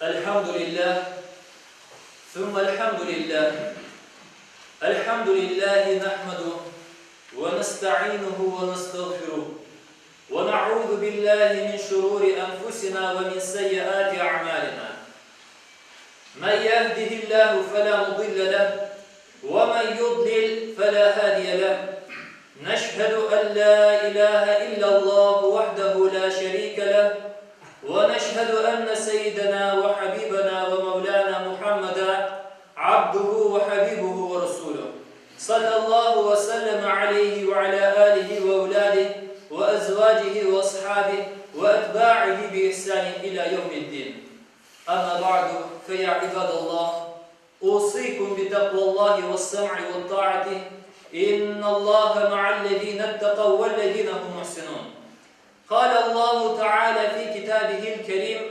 Elhamdülillah, thumma elhamdülillah, elhamdülillahi nahmedu ve nestainuhu ve nestağfiruh ve na'uzu billahi min şururi enfusina ve min seyyiati a'malina. Men yehdihillahu fela mudille leh ve men yudlil fela hadiye leh. Neşhedü en la ilahe illallahu vahdehu la şerike leh ve neşhedü enne seyyidena ve habibena ve mevlana Muhammeden abduhu ve habibuhu ve resuluh. Sallallahu ve selleme aleyhi ve ala alihi ve evladihi ve ezvacihi ve ashabihi ve etba'ihi bi ihsanin ila yevmiddin. Amma ba'du, fe ya ibadallah, usiykum bi takvallahi ve's-sem'i ve't-ta'ati, innallaha ma'al-lezînettekav ve'l-lezîne hum muhsinûn. Kâle Allahu Teâlâ fî kitâbihil kerîm,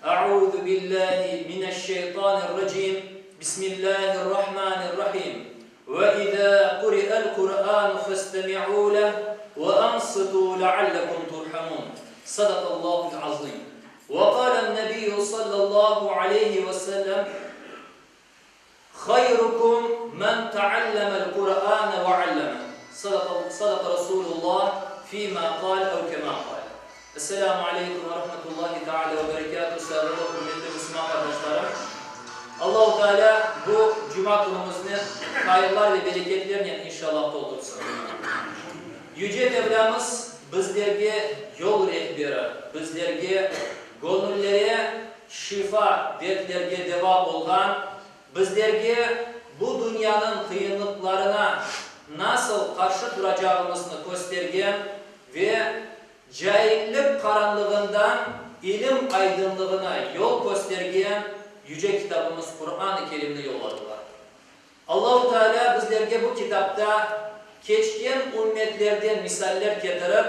Eûzü billâhi mineşşeytânirracîm, Bismillâhirrahmânirrahîm, Ve izâ kuri'el Kur'ânu festemi'û leh ve ansitû leallekum turhamûn. Sadakallâhu'l azîm. Ve kâlen Nebiyyü sallallahu aleyhi ve sellem, Hayrukum men teallemel Kur'âne ve allemeh. Sadaka sadaka Resulullah fîmâ kâl ev kemâ kâl. Esselamu aleykum ve rahmetullahi teala ve berekatuhu sayğılı hürmetli Müslüman qardaşlarım. Allahu Teala bu cuma künümizni hayırlar ve bereketlernen inşallah toldursın. Yüce Mevlamız bizlerge yol rehberi, bizlerge gönüllere şifa, dertlerge deva olğan, bizlerge bu dünyanıñ qıyınlıqlarına nasıl qarşı turacağımıznı köstergen ve caillik qaranlığından ilim aydınlığına yol köstergen Yüce Kitabımız Quran-ı Kerimni yolladılar. Allahu Teala bizlerge bu kitapta keçken ümmetlerden misaller ketirip,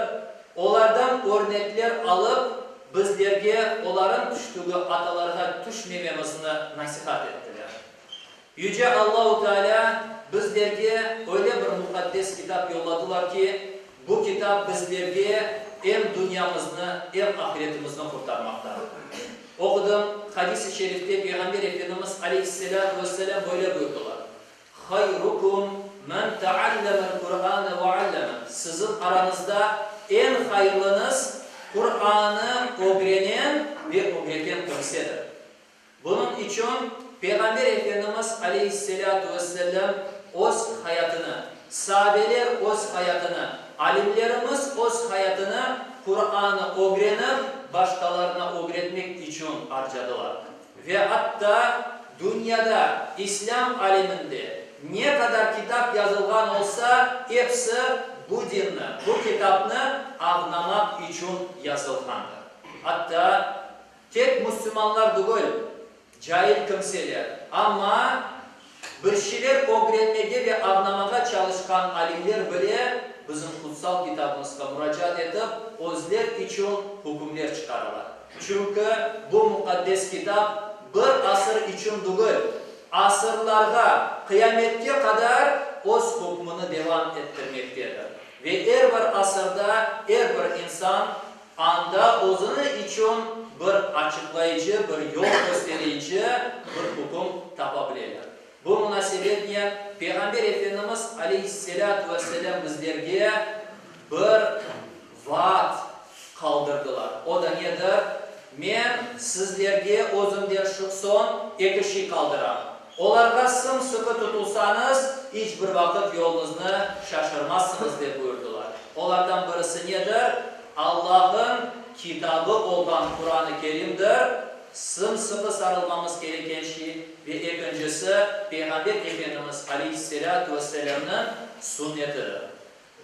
olardan örnekler alıp, bizlerge olarıñ tüştügi atalarğa tüşmememizni nasihat ettiler. Yüce Allahu Teala bizlerge öyle bir muqaddes kitap yolladılar ki, bu kitap bizlerge em dünyamıznı, em ahiretimizni qurtarmaqta. Oqudım, hadis-i şerifte Peyğamber Efendimiz aleyhisselâtu vesselâm böyle buyurdılar, Hayrukum men teallemel Qur'ane ve alleme, Siziñ arañızda eñ hayırlıñız Qur'anı ögrenen ve ögreten kimsedir. Bunıñ içün Peyğamber Efendimiz aleyhisselâtu vesselâm öz hayatını, saabeler öz hayatını, alimlerimiz öz hayatını Qur'anı ögrenip, başqalarına ögretmek içün arcadılar. Ve atta dünyada, İslâm aleminde ne qadar kitap yazılğan olsa, episi bu dinni, bu kitapnı añlamaq içün yazılğandır. Atta Tek müslümanlar dügül, cail kimseler, amma bir şeyler ögrenmege ve añlamağa çalışqan alimler bile bizim Qutsal Kitabımızğa muracaat etip, özler içün hükümler çıqaralar. Çünki bu muqaddes kitap bir asır içün dügül, asırlarğa, qıyametke qadar öz hükmüni devam ettirmektedir. Ve er bir asırda er bir insan Anda özüni içün bir açıqlayıcı, bir yol kösterici bir hüküm tapa bileler. Bu munasebetnen Peyğamber Efendimiz aleyhisselâtu vesselâm bizlerge bir vaat qaldırdılar. O da nedir? Men sizlerge özümden soñ eki şey qaldıram. Olarğa sım-sıqı tutulsañız, iç bir vaqıt yoluñıznı şaşırmazsıñız, dep buyurdılar. Olardan birisi nedir? Allah'ın Kitabı olğan Quran-ı Kerimdir, sım-sıqı sarılmamız kereken şey, ve ekincisi, Peyğamber Efendimiz aleyhisselâtu vesselâmnıñ sünnetidir.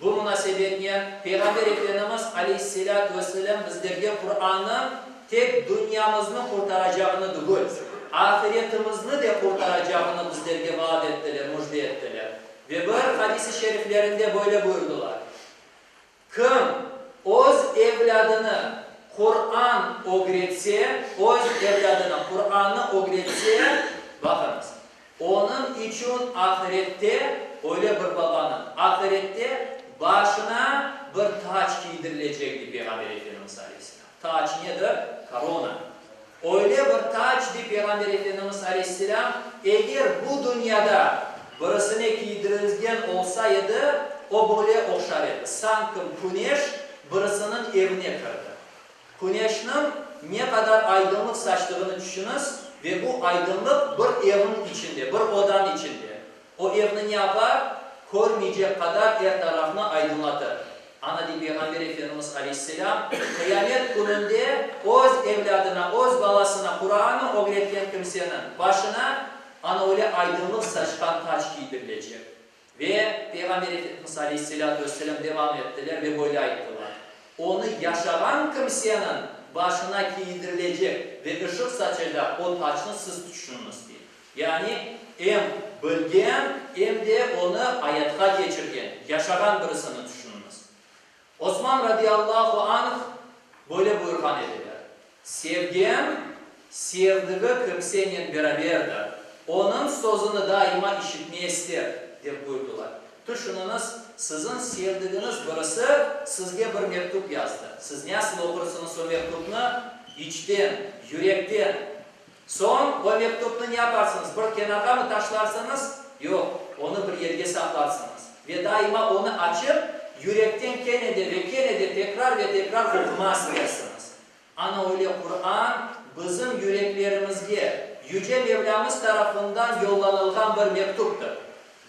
Bu munasebetnen Peyğamber Efendimiz aleyhisselâtu vesselâm bizlerge Qurannıñ tek dünyamıznı qurtaracağını dügül, ahiretimizni de qurtaracağını bizlerge vaat ettiler, müjde ettiler. Ve bir hadis-i şeriflerinde böyle buyurdılar, Kim öz evlâdını Quran ögretse, öz evlâdına Qurannı ögretse, baqıñız, Onıñ içün ahirette, öyle bir babanıñ, ahirette başına bir tac kiydirilecek, dey Peyğamber Efendimiz aleyhisselâm. Tac nedir? Korona. Öyle bir tac, dey Peyğamber Efendimiz aleyhisselâm, eger bu dünyada birisine kiydirilgen olsa edi, o böyle oqşar edi, sankim küneş birisiniñ evine kirdi. Küneşniñ ne qadar aydınlıq saçtığını tüşüniz ve bu aydınlıq bir evniñ içinde, bir odanıñ içinde. O evni ne yapar? Körmeycek qadar er tarafnı aydınlatır. Ana, dey Peyğamber Efendimiz aleyhisselâm, qıyamet kününde öz evlâdına, öz balasına Qurannı ögretken kimseniñ başına ana öyle aydınlıq saçqan tac kiydirilecek. Ve Peyğamber Efendimiz aleyhisselâtu vesselâm devam ettiler ve böyle ayttılar, Onı yaşağan kimseniñ başına kiydirilecek ve ışıq saçacaq o tacnı siz tüşüniñiz, dey. Yani em bilgen, em de onı ayatqa keçirgen, yaşağan birisini tüşüniñiz. Osman radıyallahu anh böyle buyurğan ediler, Sevgen, sevdigi kimsenen beraberdir, onıñ sözüni daima işitmeye ister, dep buyurdılar. Tüşüniñiz, siziñ sevdigiñiz birisi sizge bir mektup yazdı. Siz nasıl oqursıñız o mektupnı? İçten, yürekten. Soñ o mektupnı ne yaparsıñız, bir kenarğamı taşlarsıñız? Yoq, onı bir yerge saqlarsıñız ve daima onı açıp, yürekten kene de ve kene de tekrar ve tekrar oqumaq istersiñiz. Ana öyle Quran bizim yüreklerimizge Yüce Mevlâmız tarafından yollanılğan bir mektuptır.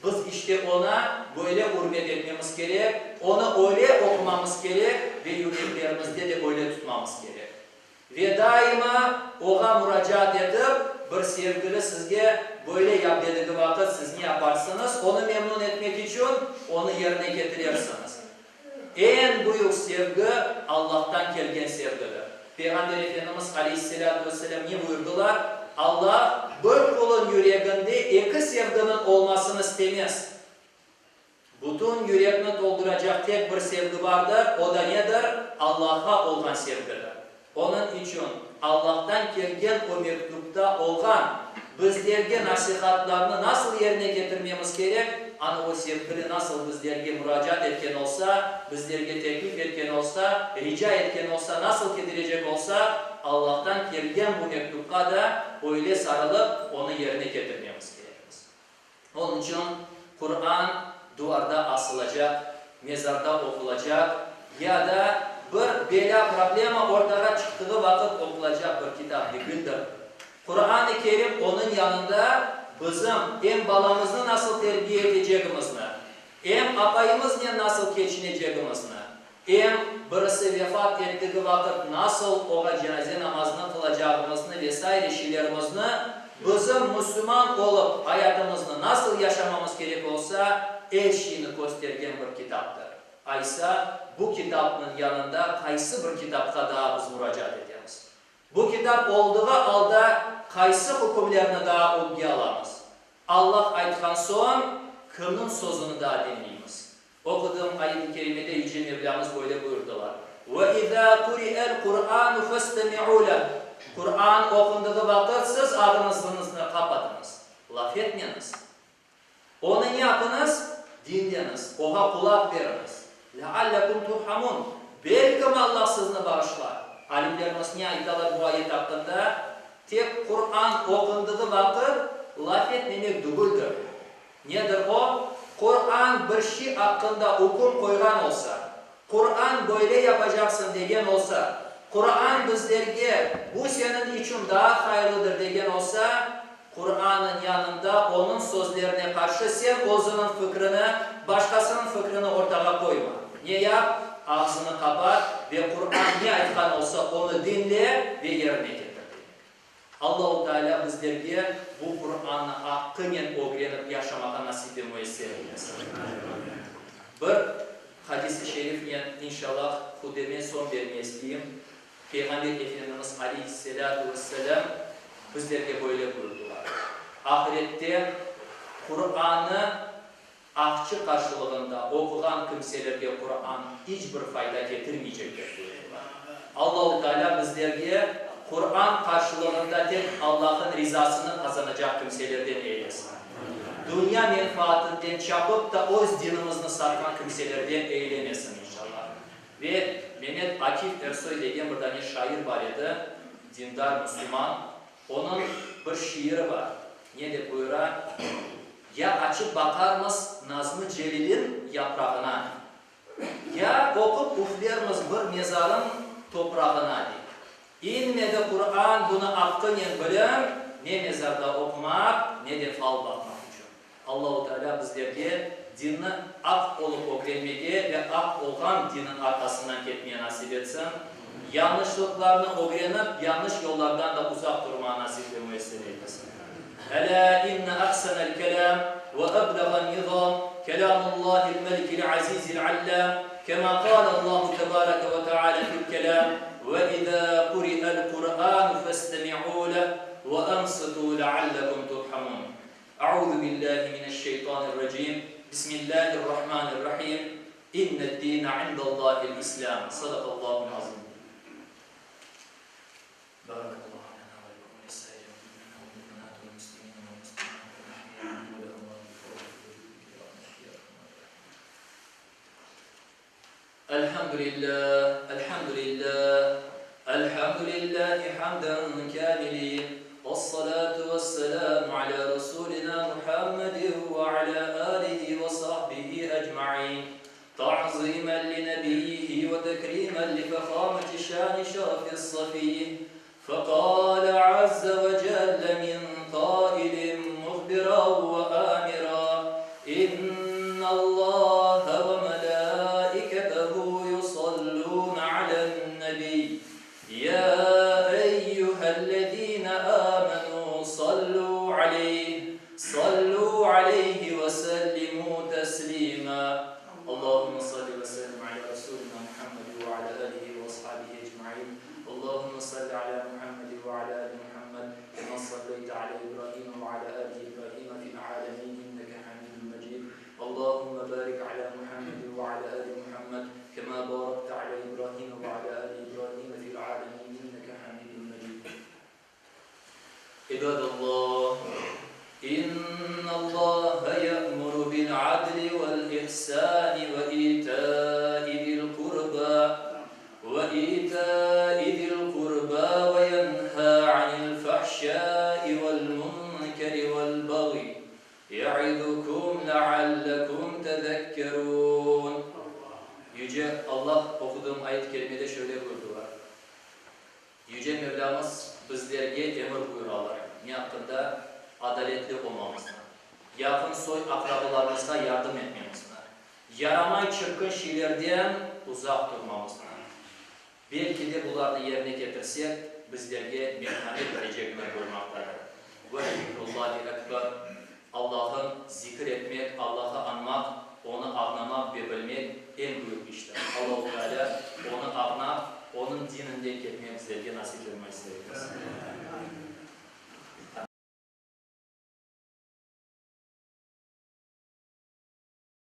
Biz işte oña böyle ürmet etmemiz kerek, onı öyle oqumamız kerek ve yüreklerimizde de öyle tutmamız kerek. Ve daima oğa muracaat etip, bir sevgili sizge böyle yap dedigi vaqıt siz ne yaparsıñız? Onı memnun etmek içün onı yerine ketirersiñiz. Eñ büyük sevgi Allahtan kelgen sevgidir. Peyğamber Efendimiz aleyhisselâtu vesselâm ne buyurdılar? Allah bir qulun yüreginde eki sevginiñ olmasını istemez. Bütün yürekni tolduracaq tek bir sevgi bardır, o da nedir? Allahğa olğan sevgidir. Onıñ içün Allahtan kelgen o mektupta olğan bizlerge nasihatlarnı nasıl yerine ketirmemiz kerek, ana o sevgili nasıl bizlerge muracaat etken olsa, bizlerge teklif etken olsa, rica etken olsa, nasıl ketirecek olsa, Allahtan kelgen bu mektupqa da öyle sarılıp, onı yerine ketirmemiz kerekmiz. Onıñ içün Quran duvarda asılacaq, mezarda oqulacaq ya da bir belâ-problema ortağa çıqtığı vaqıt oqulacaq bir kitap degildir. Quran-ı Kerim onıñ yanında bizim em balamıznı nasıl terbiye etecegimizni, em apayımıznen nasıl keçinecegimizni, Em birisi vefat ettigi vaqıt nasıl oğa cenaze namazını qılacağımıznı ve saire şeylerimizni, bizim müslüman olıp ayatımıznı nasıl yaşamamız kerek olsa, er şeyni köstergen bir kitaptır. Aysa, bu kitapnıñ yanında qaysı bir kitapqa daa biz muracaat etemiz? Bu kitap oldığı alda qaysı hükümlerni daa ögge alamız? Allah aytqan soñ, kimniñ sözüni daa diñleymiz? Oqudım, ayet-i kerimede Yüce Mevlâmız böyle buyurdılar, Ve izâ kuri'el Qur'ânu festemi'û leh, Qur'an oqundığı vaqıt siz ağıñızıñıznı qapatıñız, laf etmeñiz. Onı ne yapıñız? Diñleñiz, oña qulaq beriñiz. Leallekum turhamun, belkim Allah sizni bağışlar. Alimlerimiz ne aytalar bu ayet aqqında? Tek Qur'an oqundığı vaqıt laf etmemek dügüldir. Nedir o? Quran bir şiy aqqında üküm qoyğan olsa, Quran böyle yapacaqsıñ degen olsa, Quran bizlerge bu seniñ içün daa hayırlıdır degen olsa, Quranıñ yanında onıñ sözlerine qarşı sen özüniñ fikrini, başqasınıñ fikrini ortağa qoyma. Ne yap? Ağzını qapat ve Quran ne aytqan olsa onı diñle ve yerine ketir demek. Allahu Teala bizlerge bu Qurannı aqqınen ögrenip yaşamağa nasip ve müesser eylesin. Bir hadis-i şerifnen inşallah hutbeme soñ bermeye isteyim. Peyğamber Efendimiz aleyhisselâtu vesselâm bizlerge böyle buyurdılar, Ahirette Qurannı Aqçı qarşılığında oquğan kimselerge Quran iç bir fayda ketirmeycek, dep buyurdılar. Allahu Teala bizlerge Quran qarşılığında tek Allah'ın rizasını qazanacaq kimselerden eylesin. Dünya menfaatinden çapıp da öz dinimizni satqan kimselerden eylemesin, inşallah. Ve Mehmet Akif Ersoy degen bir dane şair bar edi. Dindar musulman, onıñ bir şiiri bar, ne dep buyura, Ya açıp baqarmız Nazmı Celilin yaprağına, ya qoqıp üflermiz bir mezarıñ toprağına, dey. İnmedi Quran bunı aqqınen biliñ, ne mezarda oqumaq, ne de fal baqmaq içün. Allahu Teala bizlerge dinni aq olıp ögrenmege ve aq olğan diniñ arqasından ketmeye nasip etsin. Yañlışlıqlarnı ögrenip, yañlış yollardan da uzaq turmağa nasip ve müyesser eylesin. Elâ inne ahsenel kelâm ve ebleğen nizâm kelâmullâhil melikil azîzil allâm kemâ kâlellâhu tebâreke ve teâlâ fil kelâm ve izâ kuri'el Kur'ânu festemi'û leh ve ansitû leallekum turhamûn. Euzu billahi mineşşeytanirracim. Bismillahirrahmanirrahim. İnned-dîne indallâhil İslâm. Sadakallâhul azîm. Barakallahu lena ve lekum ve lisairil mu'minina vel mu'minat vel muslimina vel muslimat el ahya'i minhum vel amvat bi fadlika ve cudika ya erhamer rahimin. Elhamdülillah, elhamdülillah, elhamdülillahi hamden kamilin, vessalatu vesselamu ala rasulina Muhammedin ve ala alihi ve sahbihi ecmain, ta'zimen li nebiyyihi ve tekrimen li fehameti şani şerefis safiyyi, fekale azze ve celle min kailin muhbiran ve amira, İnnallahe ve melâiketehu yusallûne alen-nebiy, ya eyyühellezîne âmenû sallû aleyh, sallû aleyhi ve sellimû teslîmâ. Allahümme salli ve sellim ala Resulina Muhammedi ve ala alihi ve ashabihi ecmain. Allahümme salli ala Muhammedi ve ala ali Muhammed kema salleyte ala İbrahim ve ala ali İbrahim fil alemin inneke hamidun mecid. Allahümme barik ala Muhammedi ve ala ali Muhammed kema barakte ala İbrahim ve ala ali İbrahim fil alemin inneke hamidun mecid. İbadallah, İnnallaha ye'muru bil adli vel ihsani ve ita'i zil kurba ve ita'i zil kurba ve yenha anil fahşai vel munkeri vel bagyi ye'izukum leallekum tezekkerun. Yüce Allah oquduğım ayet-i kerimede şöyle buyurdılar. Yüce Mevlâmız bizlerge emir buyuralar, ne aqqında? Adaletli olmamıznı, yaqın soy-aqrabalarımızğa yardım etmemizni, yaramay çirkin şeylerden uzaq turmamıznı. Belki de bularnı yerine ketirsek, bizlerge merhamet etecegini buyurmaqtadır. Ve zikrullâhi ekber, Allah'ın zikir etmek, Allah'ı añmaq, Onı ağnamaq ve bilmek eñ büyük iştir. Allahu Teala Onı ağnap, Onıñ dininden ketmek bizlerge nasip ve müyesser eylesin.